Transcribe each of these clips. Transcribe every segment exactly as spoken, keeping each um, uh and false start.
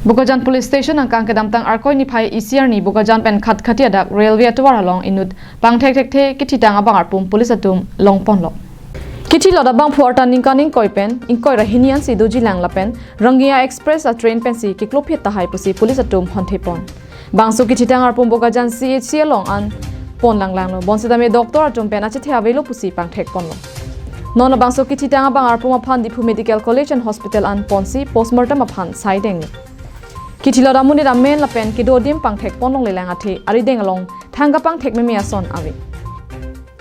Bokajan Police Station angkang kedamtang Arkoi niphai isi arni Bokajan pen Khatkhati adak railway atovar along inut pangthek thekthe kithitang abang arpum police atum longponlo. Kithilot abangphu arta ningkan ingkoi pen ingkoi ra hini ansi dojilang lapen Rangia Express a train pensi keklophet tahai pusi police atum honthepon. Bangso kithitang arpum Bokajan C H C along an ponlanglanglo. Bonsetame doctor atum pen achethe avelo pusi pangthekponlo. Non labangso kithitang abang arpum aphan Diphu Medical College and Hospital an ponsi postmortem aphan saidenglo. Kithilot amonit amen lapen kedo adim pangthekpon longlelang athe arideng along thangka pangthek meme ason ave.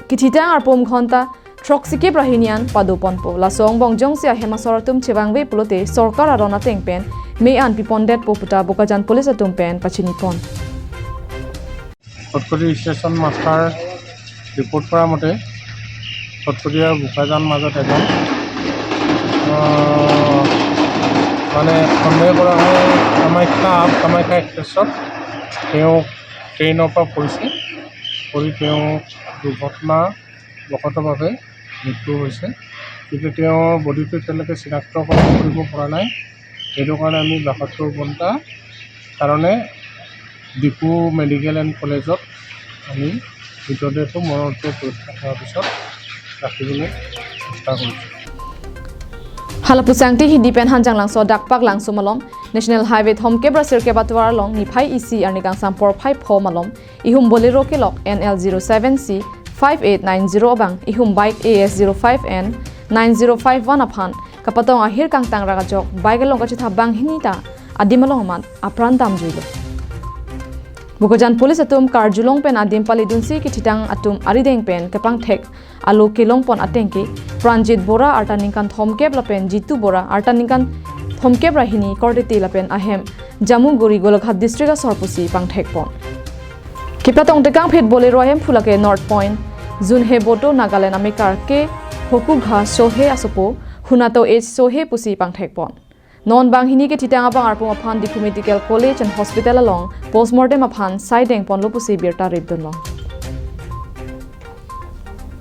Kithitang arpum ghonta throksikep ra hini an padoponpo. Laso angbong jongsi ahem asor atum chevangve pulote sorkar aron ateng pen me an pipondetpo puta Bokajan police atum pen pachinipon. Khatkhati station master report কৰা মতে খটখটি আৰু বোকাজান মাজত এজন আহ, মানে সন্দেহ কৰা হয় কামাখ্যা আপ কামাখ্যা এক্সপ্ৰেছত তেওঁ ট্ৰেইনৰ পৰা পৰিছে। পৰি তেওঁ দুৰ্ঘটনা বশতভাৱে মৃত্যু হৈছে। কিন্তু তেওঁৰ বডিটো এতিয়ালৈকে চিনাক্তকৰণ কৰিব পৰা নাই। সেইটো কাৰণে আমি বাসত্তৰ ঘণ্টা কাৰণে ডিফু মেডিকেল এণ্ড কলেজত আমি মৃতদেহটো মৰণোত্তৰ পৰীক্ষা কৰাৰ পিছত ৰাখিবলৈ চেষ্টা কৰিছোঁ। Hala pusangti hidi pen Hanjanglangso dakpak Langso malom National Highway thomkep ra sirkep atovar along niphai isi arni kangsam porphai pho malom ihum Bolero kelok N L zero seven C five eight nine zero abang ihum bike A S zero five N nine zero five one aphan kapatong ahir kangtang rak ajok bike along kachethap banghini ta adim along amat apran damjuilo. Bokajan police atum karjulong pen adim palidunsi kithitang atum arideng pen kepangthek alo kelongpon atengke Pranjit Bora arta ningkan thomkep lapen Jitu Bora arta ningkan thomkep ra hini korte lapen ahem Jamuguri Golaghat district asor pusi pangthekpon. Kepatong tekangphet Bolero ahemphu lake North Point, Junhe Boto Nagaland amekar ke Hokugha Sohe asopo, Hunato H Sohe pusi pangthekpon. Non banghini kethitang abang arpum aphan Diphu Medical College and Hospital along postmortem aphan saidengponlo pusi birta ripdunlo.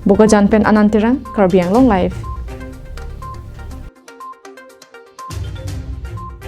Bokajan pen Anand Terang, Karbi Anglong Live.